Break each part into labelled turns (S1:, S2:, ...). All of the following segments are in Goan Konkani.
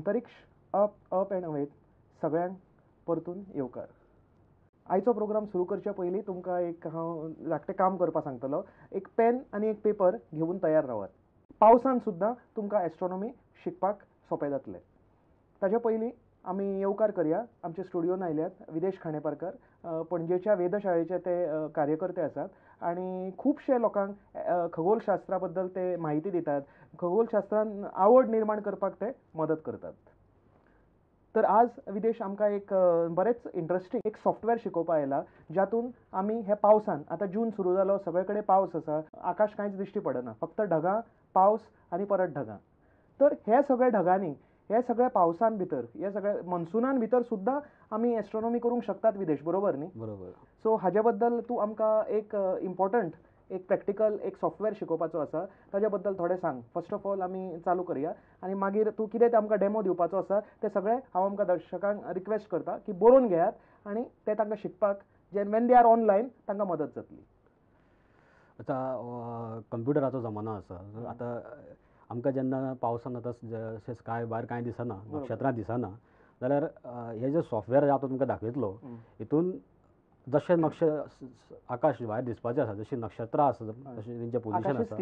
S1: अंतरिक्ष अप अप अँड अवेत सगळ्यांक परतून येवकार. आयचो प्रोग्राम सुरू करच्या पयलीं तुमकां एक हांव धाकटें काम करपाक सांगतलो. एक पेन आनी एक पेपर घेवन तयार रावात. पावसान सुद्दां तुमकां एस्ट्रॉनॉमी शिकपाक सोंपें जातलें. ताच्या पयलीं आमी येवकार करया आमच्या स्टुडियोन आयल्यात विदेश खांडेपारकर. पणजेच्या वेधशाळेचे ते कार्यकर्ते आसात आनी खुबशे लोकांक खगोलशास्त्रा बद्दल ते म्हायती दितात. खगोलशास्त्रान आवड निर्माण करपाक ते मदत करतात. तर आज विदेश आमकां एक बरेंच इंट्रस्टींग एक सॉफ्टवेअर शिकोवपाक आयला, जातून आमी हे पावसान, आतां जून सुरू जालो, सगळे कडेन पावस आसा, आकाश कांयच दिश्टी पडना, फक्त ढगां, पावस आनी परत ढगां. तर हे सगळे ढगांनी, हे सगळ्या पावसान भितर, हे सगळ्या मनसुनान भितर सुद्दां आमी एस्ट्रॉनॉमी करूंक शकतात विदेश, बरोबर न्ही?
S2: बरोबर.
S1: सो हाजे बद्दल तूं आमकां एक इम्पॉर्टंट, एक प्रॅक्टिकल एक सॉफ्टवेअर शिकोवपाचो आसा, ताजे बद्दल थोडें सांग. फर्स्ट ऑफ ऑल आमी चालू करया आनी मागीर तूं कितें तें आमकां डेमो दिवपाचो आसा तें सगळें हांव आमकां दर्शकांक रिक्वेस्ट करता की बरोवन घेयात आनी ते तांकां शिकपाक जे when they are online तांकां मदत जातली.
S2: आतां कंप्युटराचो जमानो आसा. आतां आमकां जेन्ना पावसान आतां जशें स्काय भायर कांय दिसना, नक्षत्रां दिसना, जाल्यार हे जे सॉफ्टवेअर आतां तुमकां दाखयतलो हितून जशें नक्ष आकाश भायर दिसपाचें आसा, जशी नक्षत्रां आसा, जशें तेंचें पोजिशन आसा,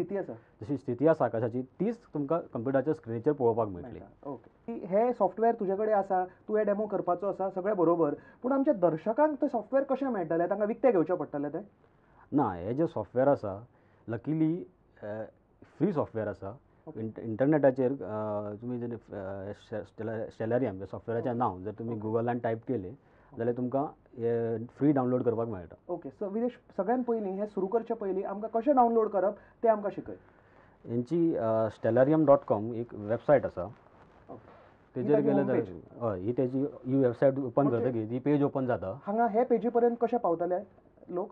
S2: जशी स्थिती आसा आकाशाची, तीच तुमकां कंप्युटराच्या स्क्रिनीचेर पळोवपाक मेळटली.
S1: ओके, हे सॉफ्टवेअर तुजे कडेन आसा, तूं हे डेमो करपाचो आसा, सगळें बरोबर, पूण आमच्या दर्शकांक तें सॉफ्टवेअर कशें मेळटलें? तांकां विकतें घेवचें पडटलें तें?
S2: ना, हें जें सॉफ्टवेअर आसा लकीली फ्री सॉफ्टवेअर आसा. इंटरनेटाचेर तुमी जर स्टेलारियम सॉफ्टवेअराचें नांव जर तुमी गुगलान टायप केलें जाल्यार तुमकां हे फ्री डावनलोड करपाक मेळटा.
S1: ओके, सो विदेश, सगळ्यान पयलीं हें सुरू करचे पयलीं आमकां कशें डावनलोड करप तें आमकां शिकय.
S2: हेंची stellarium.com एक वेबसायट आसा, तेजेर गेले जाल्यार हय, ही तेजी ही वेबसायट ओपन करतकीर ही पेज ओपन जाता.
S1: हांगा हे पेजी पर्यंत कशें पावतले लोक?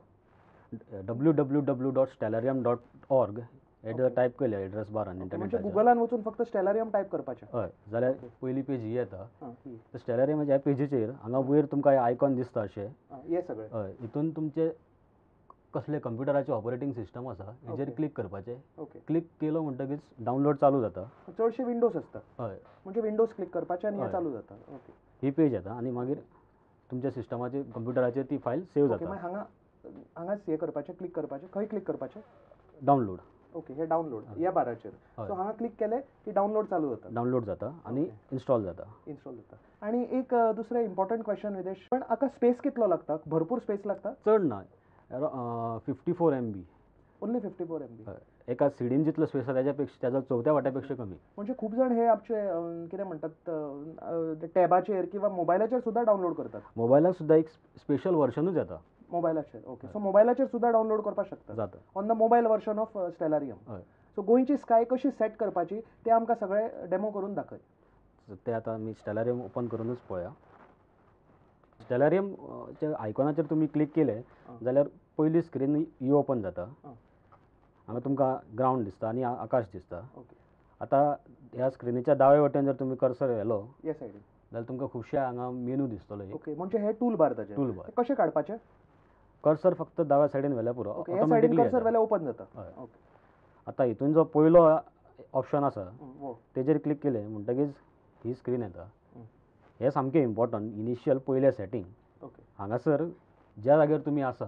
S2: www.stellarium.org हे जर टायप केले एड्रेस बारान इंटरनेटाचेर,
S1: गुगलान वचून फक्त स्टेलारियम टायप करपाचें,
S2: हय, जाल्यार पयली पेज ही येता. स्टेलारियमाच्या ह्या पेजीचेर हांगा वयर तुमकां आयकॉन दिसता अशें,
S1: हे सगळें,
S2: हय, हितून तुमचे कसले कंप्युटराचे ऑपरेटींग सिस्टम आसा हेजेर क्लिक करपाचें. क्लिक केलो म्हणटकीच डावनलोड चालू जाता.
S1: चडशे विंडोज आसता,
S2: हय,
S1: म्हणजे विंडोज क्लिक करपाचें आनी हें चालू जाता. ओके,
S2: ही पेज येता आनी मागीर तुमच्या सिस्टमाचेर कंप्युटराचेर ती फायल सेव जाता.
S1: हांगा हांगाच हें करपाचें, क्लिक करपाचें, खंय क्लिक करपाचें?
S2: डावनलोड.
S1: ओके, हे डावनलोड ह्या बाराचेर. सो हांगा क्लिक केलें की डावनलोड चालू जाता.
S2: डावनलोड जाता आनी इन्स्टॉल जाता.
S1: इन्स्टॉल जाता. आनी एक दुसरें इम्पॉर्टंट क्वेश्चन विदेश, पण हाका स्पेस कितलो लागता? भरपूर स्पेस लागता?
S2: चड ना, 54 MB.
S1: Only 54 MB.
S2: एका सिडीन जितलो स्पेस आसा त्याच्या पेक्षा, त्याच्या चवथ्या वाट्या पेक्षा कमी.
S1: म्हणजे खूब जाण हे आमचे कितें म्हणटात टॅबाचेर किंवा मोबायलाचेर सुद्दां डावनलोड करतात.
S2: मोबायलाक सुद्दां एक स्पेशल वर्शनूच येता
S1: मोबायलाचेर. ओके, सो मोबायलाचेर सुद्दां डावनलोड करपाक शकता
S2: जाता,
S1: on the mobile version of Stellarium. So गोंयची स्काय कशी सेट करपाची ते आमकां सगळें डेमो करून दाखय.
S2: ते आतां आमी स्टेलारियम ओपन करूनच पळया. स्टेलारियमच्या आयकॉनाचेर तुमी क्लिक केले जाल्यार पयली स्क्रीन ही ओपन जाता. हांगा तुमकां ग्रावंड दिसता आनी आकाश दिसता. आतां ह्या स्क्रिनीच्या दावे वटेन जर तुमी कर्सर व्हेलो
S1: ह्या सायडीन
S2: जाल्यार तुमकां खुबशे हांगा मेनू दिसतलो.
S1: ओके, म्हणजे हे टूल बार ताचें.
S2: टूल बार
S1: कशें काडपाचें?
S2: कर्सर फक्त दाव्या सायडीन व्हेल्यार पुरो,
S1: ऑटोमॅटिकली कर्सर व्हेल्यार ओपन जाता. ओके,
S2: आतां हितून जो पयलो ऑप्शन आसा तेजेर क्लिक केलें म्हणटकीच ही स्क्रीन येता. हें सामकें इम्पॉर्टंट इनिशियल पयलें सेटींग. हांगासर ज्या जाग्यार तुमी आसा,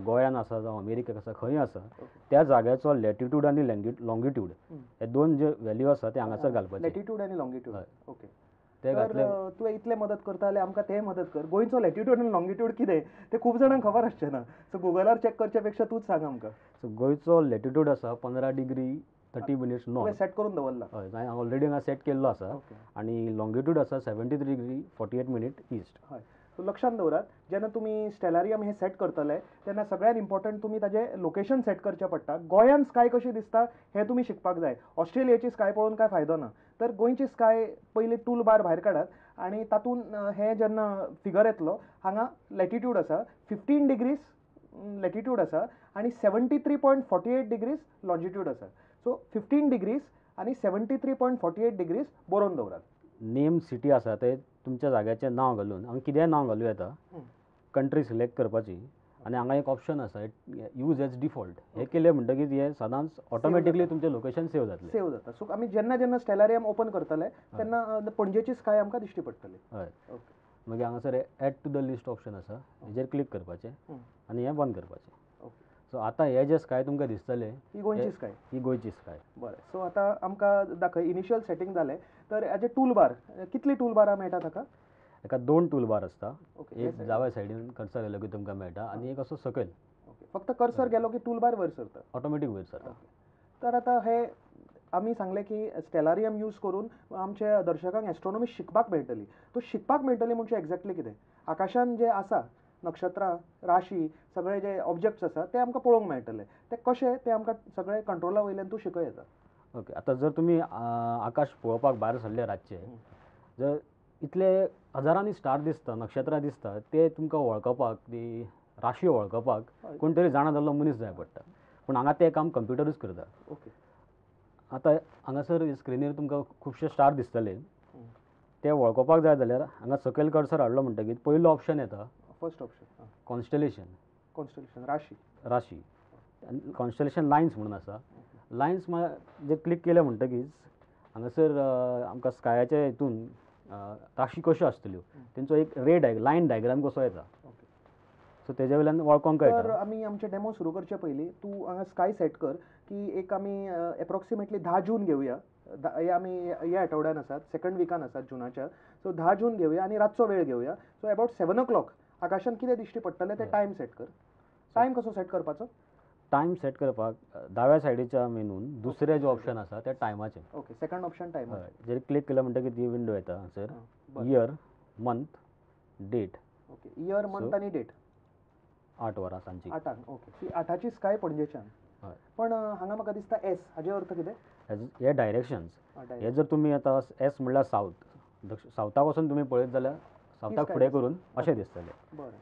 S2: गोंयान आसा जावं अमेरिकेक आसा, खंय आसा, त्या जाग्याचो लॅटिट्यूड आनी लॉंगिट्यूड हे दोन जे व्हॅल्यू आसा ते हांगासर घालपाचे.
S1: लॅटिट्यूड आनी लॉंगिट्यूड. ओके,
S2: ते घातले.
S1: तुवें इतलें मदत करता जाल्यार आमकां तें मदत कर. गोंयचो लॅटिट्यूड आनी लॉंगिट्यूड कितें तें खूब जाणांक खबर आसचें ना, सो गुगलार चॅक करच्या पेक्षा तूंच सांग आमकां.
S2: सो गोंयचो लॅटिट्यूड आसा 15 डिग्री 30 मिनिट्स नॉर्थ.
S1: सेट करून दवरला?
S2: हय, हांवें ऑलरेडी हांगा सेट केल्लो आसा. आनी लॉंगिट्यूड आसा 73 डिग्री 48 मिनिट ईस्ट.
S1: हय, सो लक्षांत दवरात, जेन्ना तुमी स्टेलारियम हें सेट करतले तेन्ना सगळ्यात इम्पॉर्टंट तुमी ताजें लोकेशन सेट करचें पडटा. गोंयान स्काय कशी दिसता हें तुमी शिकपाक जाय. ऑस्ट्रेलियेची स्काय पळोवन कांय फायदो ना. तर गोंयची स्काय पयलीं टूल बार भायर काडात आनी तातूंत हें जेन्ना फिगर येतलो, हांगा लॅटिट्यूड आसा 15 डिग्रीज लॅटिट्यूड आसा आनी 73.48 डिग्रीज लॉंजिट्यूड आसा. सो 15 डिग्रीज आनी 73.48 डिग्रीज बरोवन दवरात.
S2: नेम सिटी आसा ते तुमच्या जाग्याचें नांव घालून हांगा कितेंय नांव घालूं येता. कंट्री सिलेक्ट करपाची आनी हांगा एक ऑप्शन आसा यूज एज डिफॉल्ट, हे केले म्हणटकीच हे सदांच ऑटोमॅटिकली तुमचें लोकेशन सेव जातलें.
S1: सेव जाता. सो आमी जेन्ना जेन्ना स्टेलारियम ओपन करतले तेन्ना पणजेची स्काय आमकां दिश्टी पडटली.
S2: हय. ओके. मागीर हांगासर add to the list option आसा, हेजेर क्लिक करपाचें आनी हें बंद करपाचें. ओके. सो आतां हे जे स्काय तुमकां दिसतले
S1: ही गोंयची स्काय,
S2: ही गोंयची स्काय.
S1: बरें. सो आतां आमकां दाखय इनिशियल सेटींग जालें तर हेजे टूल बार कितली टूल बारां मेळटा ताका?
S2: एका 2 टूल बार आसता. एक दाव्या सायडीन कर्सर गेलो की तुमकां मेळटा आनी एक असो सकयल.
S1: ओके. फक्त कर्सर गेलो की टूल बार वयर सरता,
S2: ऑटोमॅटीक वयर सरता.
S1: तर आतां हे आमी सांगलें की स्टेलारियम यूज करून आमच्या दर्शकांक एस्ट्रोनॉमी शिकपाक मेळटली. तो शिकपाक मेळटली म्हणजे एक्झॅक्टली कितें? आकाशान जे आसा नक्षत्रां, राशी, सगळे जे ऑब्जेक्ट्स आसा ते आमकां पळोवंक मेळटले. ते कशे ते आमकां सगळे कंट्रोला वयल्यान तूं शिकय येता.
S2: ओके. आतां जर तुमी आकाश पळोवपाक भायर सरले रातचे, जर इतले हजारांनी स्टार दिसता, नक्षत्रां दिसता, ते तुमकां वळखपाक, ती राशी वळखपाक कोण तरी जाणा जाल्लो मनीस जाय पडटा. पूण हांगा तें काम कंप्युटरूच करता.
S1: ओके.
S2: आतां हांगासर स्क्रिनीर तुमकां खुबशे स्टार दिसतले, ते वळखपाक जाय जाल्यार हांगा सकयल कर्सर हाडलो म्हणटकीर पयलो ऑप्शन येता,
S1: फर्स्ट ऑप्शन
S2: कॉन्स्टलेशन.
S1: कॉन्स्टलेशन राशी,
S2: राशी आनी कॉन्स्टलेशन लायन्स म्हणून आसा. लायन्स जे क्लिक केले म्हणटकीच हांगासर आमकां स्कायाच्या हितून राशी कश्यो आसतल्यो तेंचो एक रे लायन डायग्राम कसो येता. सो तेजे वयल्यान वळखोंक कळटा.
S1: तर आमी आमचे डेमो सुरू करचे पयलीं तूं हांगा स्काय सेट कर की एक आमी एप्रोक्सिमेटली 10 जून घेवया. हे आमी ह्या आठवड्यान आसात, सेकंड विकान आसात जुनाच्या. सो 10 जून घेवया आनी रातचो वेळ घेवया. सो अबाउट 7 o'clock आकाशान कितें दिश्टी पडटलें तें टायम सेट कर. टायम कसो सेट करपाचो?
S2: टायम सेट करपाक दाव्या सायडीच्या मेनून दुसरें जे ऑप्शन आसा ते टायमाचें.
S1: ओके. सेकंड ऑप्शन टायम
S2: जेर क्लिक केलं म्हणटकीर ती विंडो येता sir, year, month, date.
S1: Okay. Year, month आनी डेट.
S2: 8 वरां सांजची,
S1: 8. ओके. ही 8ची स्काय पणजेच्यान. पण हांगा म्हाका दिसता एस, हाजे अर्थ कितें?
S2: हे डायरेक्शन्स. हे जर तुमी आतां एस म्हणल्यार सावथ, सावथाक वचून तुमी पळयत जाल्यार सावथाक फुडें करून अशें दिसतलें.
S1: बरें.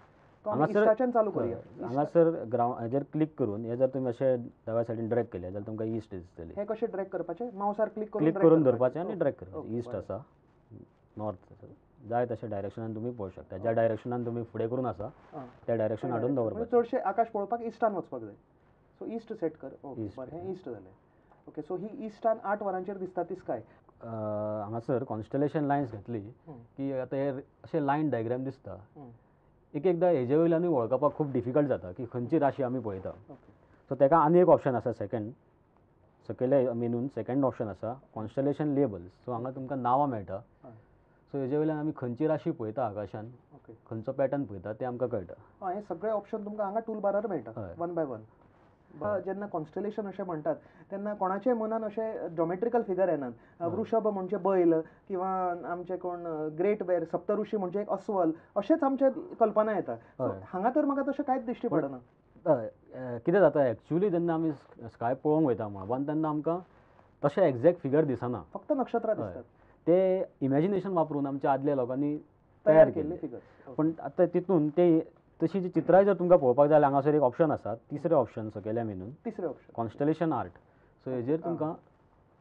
S1: हांगासर चालू करूया.
S2: हांगासर ग्रावंड हेजेर क्लिक करून हे जर तुमी अशें दाव्या सायडीन ड्रॅग केले जाल्यार तुमकां ईस्ट दिसतली.
S1: हे कशें ड्रॅग करपाचें? मावसार क्लिक करून
S2: क्लिक करून धरपाचें आनी ड्रॅग करपाचें. ईस्ट आसा, नॉर्थ आसा, जाय तशें डायरेक्शनान तुमी पळोवंक शकता. ज्या डायरेक्शनान तुमी फुडें करून आसा त्या डायरेक्शन हाडून दवरपाचें.
S1: चडशें आकाश पळोवपाक इस्टान वचपाक जाय. सो ईस्ट सेट कर. ओके. बरें, हें ईस्ट जालें. ओके. सो ही इस्टान 8 वरांचेर दिसता ती स्काय.
S2: हांगासर कॉन्स्टलेशन लायन्स घातली की आतां हे अशें लायन डायग्राम दिसता. एक एकदां हेजे वयल्यानूय वळखपाक खूब डिफिकल्ट जाता की खंयची राशी आमी पळयता. सो ताका आनी एक ऑप्शन आसा, सेकंड सकयल्या मेनून सेकंड ऑप्शन आसा कॉन्स्टलेशन लेबल्स. सो हांगा तुमकां नांवां मेळटा. सो हेजे वयल्यान आमी खंयची राशी पळयता आकाशान, खंयचो पॅटर्न पळयता तें आमकां कळटा.
S1: हे सगळे ऑप्शन तुमकां हांगा टूल बारार मेळटा 1 by 1. जेन्ना कॉन्स्टलेशन अशें म्हणटात तेन्ना कोणाच्याय मनान अशें जॉमेट्रिकल फिगर येनात. वृषभ म्हणजे बैल किंवा आमचे कोण ग्रेट बेर, सप्तऋषी म्हणजे एक अस्वल, अशेंच आमचे कल्पना येता. हांगा तर म्हाका तशें कांयच दिश्टी पडना.
S2: कितें जाता एक्चुअली जेन्ना आमी स्काय पळोवंक वयता मळबान तेन्ना आमकां तशें एक्झॅक्ट फिगर दिसना,
S1: फक्त नक्षत्रां दिसतात.
S2: ते इमॅजिनेशन वापरून आमच्या आदल्या लोकांनी तयार केल्ले
S1: फिगर.
S2: पण आतां तितून ते तशी जी चित्रां जर तुमकां पळोवपाक जाय जाल्यार हांगासर एक ऑप्शन आसा, तिसरें ऑप्शन सकयल्या मेनून,
S1: तिसरें ऑप्शन
S2: कॉन्स्टलेशन आर्ट. सो हेजेर तुमकां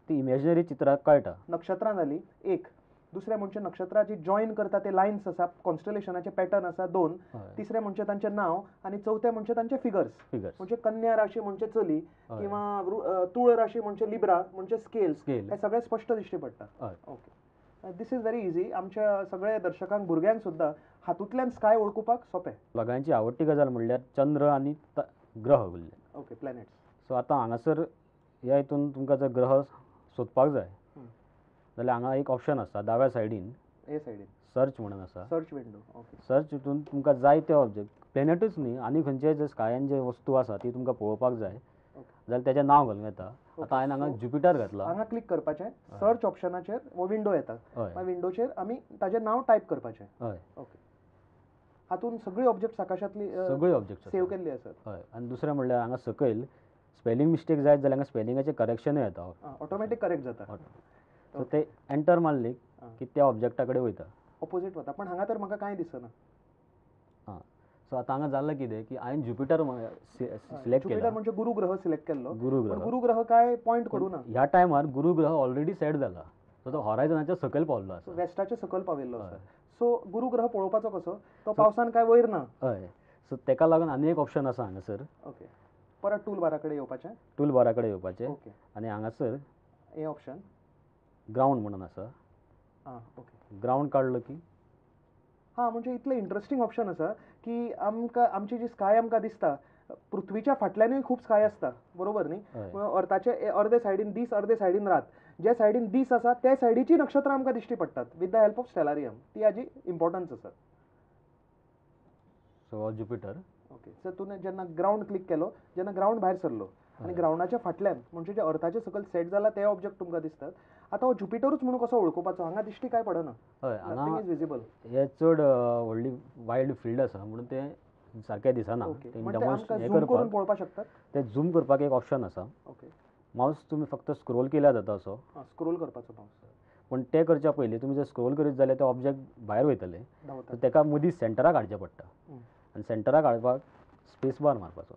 S2: ती इमेजनरी चित्रां कळटा.
S1: नक्षत्रां जालीं एक, दुसरें म्हणजे नक्षत्रां जी जॉयन करता ते लायन्स आसा, कॉन्स्टलेशनाचे पॅटर्न आसा 2, तिसरें म्हणजे तांचें नांव आनी चवथें म्हणजे तांचे फिगर्स. म्हणजे कन्या राशी म्हणजे चली किंवा तूळ राशी म्हणजे लिब्रा म्हणजे स्केल्स, हे सगळें स्पश्ट दिश्टी पडटा. Okay. This is very easy. आमच्या सगळ्या दर्शकांक, भुरग्यांक सुद्दां हातूंतल्यान स्काय वळखुपाक सोंपें.
S2: लोकांची आवडटी गजाल म्हणल्यार चंद्र आनी ग्रह उरले.
S1: ओके. प्लॅनेट्स.
S2: सो आतां हांगासर ह्या हितून तुमकां जर ग्रह सोदपाक जाय जाल्यार हांगा एक ऑप्शन आसा दाव्या सायडीन,
S1: हे सायडीन
S2: सर्च म्हणून आसा,
S1: सर्च विंडो. ओके.
S2: सर्च हितून तुमकां जाय ते ऑब्जेक्ट, प्लॅनेटूच न्ही आनी खंयचे जे स्कायान जे वस्तू आसा ती तुमकां पळोवपाक जाय जाल्यार तेजें नांव घालूं येता. आतां हांवें हांगा ज्युपिटर घातला,
S1: हांगा क्लिक करपाचें, सर्च ऑप्शनाचेर हो विंडो येता, मागीर विंडोचेर आमी ताजें नांव टायप करपाचें.
S2: हय.
S1: ओके. हातून सगळी ऑब्जेक्ट्स आकाशांतली
S2: सगळी ऑब्जेक्ट्स
S1: सेव केल्ली आसात.
S2: हय. आनी दुसरें म्हणल्यार हांगा सकयल स्पेलिंग मिस्टेक जायत जाल्यार हांगा स्पेलिंगाचें करेक्शनूय येता,
S1: ऑटोमॅटीक करेक्ट जाता.
S2: सो ते एंटर मारली की त्या ऑब्जेक्टा कडेन वयता,
S1: ऑपोजीट वता. पण हांगा तर म्हाका कांय दिसना.
S2: आं, सो आतां हांगा जालां कितें की हांवें ज्युपिटर सिलेक्ट केला,
S1: म्हणजे गुरु ग्रह सिलेक्ट केल्लो.
S2: गुरु ग्रह,
S1: गुरु ग्रह काय पॉयंट करूं ना,
S2: ह्या टायमार गुरु ग्रह ऑलरेडी सेट जाला, सो तो हॉरायझनाच्या सकयल पावल्लो आसा,
S1: वेस्टाच्या सकयल पाविल्लो आसा. सो गुरु ग्रह पळोवपाचो कसो, तो पावसान काय वयर ना.
S2: हय, सो तेका लागून आनी एक ऑप्शन आसा हांगासर.
S1: ओके, परत टूल बारा कडेन येवपाचें.
S2: टूल बारा कडेन येवपाचें.
S1: ओके,
S2: आनी हांगासर
S1: हें ऑप्शन
S2: ग्रावंड म्हणून आसा.
S1: आं, ओके,
S2: ग्रावंड काडलो की
S1: हां, म्हणजे इतलें इंट्रस्टींग ऑप्शन आसा की आमकां आमची जी स्काय आमकां दिसता पृथ्वीच्या फाटल्यानूय खूब स्काय आसता, बरोबर न्ही? अर्थाचे अर्दे सायडीन दीस, अर्दे सायडीन रात. जे सायडीन दीस आसा त्या सायडीची नक्षत्रां आमकां दिश्टी पडटात with the help of Stellarium. ती हाजी इम्पॉर्टन्स आसा.
S2: So Jupiter.
S1: ओके, सो तुवें जेन्ना ग्रावंड क्लिक केलो, जेन्ना ग्रावंड भायर सरलो आनी ग्रावंडाच्या फाटल्यान म्हणजे जे अर्थाचे सकयल सेट जाला ते ऑब्जेक्ट तुमकां दिसतात. आतां हो ज्युपिटरूच म्हणून कसो वळखुपाचो? हांगा दिश्टी काय पडना.
S2: हय,
S1: नथींग is visible.
S2: हे चड व्हडली वायड फिल्ड आसा म्हणून तें सारकें दिसना.
S1: झूम करून पळोवपाक शकतात.
S2: ते झूम करपाक एक ऑप्शन आसा.
S1: ओके,
S2: मावस तुमी फक्त स्क्रोल केल्यार जाता असो.
S1: स्क्रोल करपाचो मावस.
S2: पूण ते करच्या पयलीं तुमी जर स्क्रोल करीत जाल्यार ते ऑब्जेक्ट भायर वयतले. तेका मदीं सेंटराक हाडचें पडटा आनी सेंटराक हाडपाक स्पेस बार मारपाचो.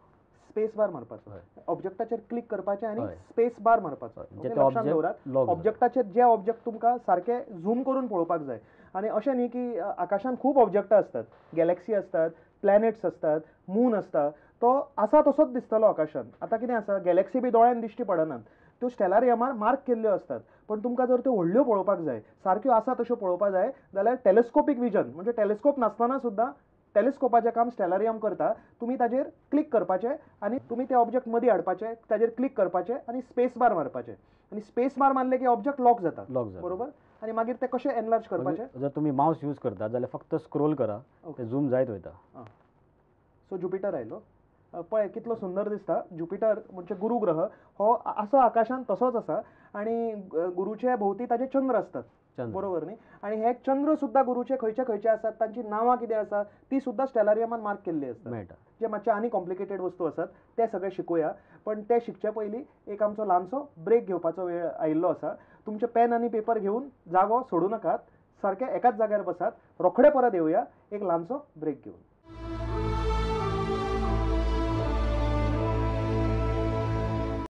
S1: स्पेस बार मारपाचो. ऑब्जेक्टाचेर क्लिक करपाचें आनी स्पेस बार मारपाचो. लक्षांत दवरात, ऑब्जेक्टाचेर जे ऑब्जेक्ट तुमकां सारके झूम करून पळोवपाक जाय. आनी अशें न्ही की आकाशान खूब ऑब्जेक्टां आसतात, गॅलेक्सी आसतात, प्लॅनेट्स आसतात, मून आसता, तो आसा तसोच दिसतलो आकाशान. आतां कितें आसा, गॅलेक्सी बी दोळ्यान दिश्टी पडनात, त्यो स्टेलारियमार मार्क केल्ल्यो आसतात. पण तुमकां जर त्यो व्हडल्यो पळोवपाक जाय, सारक्यो आसा तश्यो पळोवपाक जाय जाल्यार टेलिस्कोपीक विजन म्हणजे टेलिस्कोप नासतना सुद्दां टेलिस्कोपाचें काम स्टेलारियम करता. तुमी ताजेर क्लिक करपाचें आनी तुमी ते ऑब्जेक्ट मदीं हाडपाचे, ताजेर क्लिक करपाचें आनी स्पेस बार मारपाचें. आनी स्पेस बार मारलें की ऑब्जेक्ट लॉक जाता. बरोबर. आनी मागीर ते कशें एनलार्ज करपाचें?
S2: जर तुमी मावस यूज करता जाल्यार फक्त स्क्रोल करा, ते झूम जायत वयता.
S1: सो ज्युपिटर आयलो. पळय कितलो सुंदर दिसता ज्युपिटर म्हणजे गुरू ग्रह हो आसा आकाशान तसोच आसा आनी गुरूचे भोंवती ताजे चंद्र आसतात, बरोबर न्ही? आनी हे चंद्र सुद्दां गुरूचे खंयचे खंयचे आसात, तांची नांवां कितें आसा ती सुद्दां स्टेलारियमान मार्क केल्ली आसता. जे मातशे आनी कॉम्प्लिकेटेड वस्तू आसात ते सगळे शिकूया, पण ते शिकचे पयलीं एक आमचो ल्हानसो ब्रेक घेवपाचो वेळ आयिल्लो आसा. तुमचे पेन आनी पेपर घेवन जागो सोडूं नाकात, सारके एकाच जाग्यार बसात. रोखडे परत येवया एक ल्हानसो ब्रेक घेवन.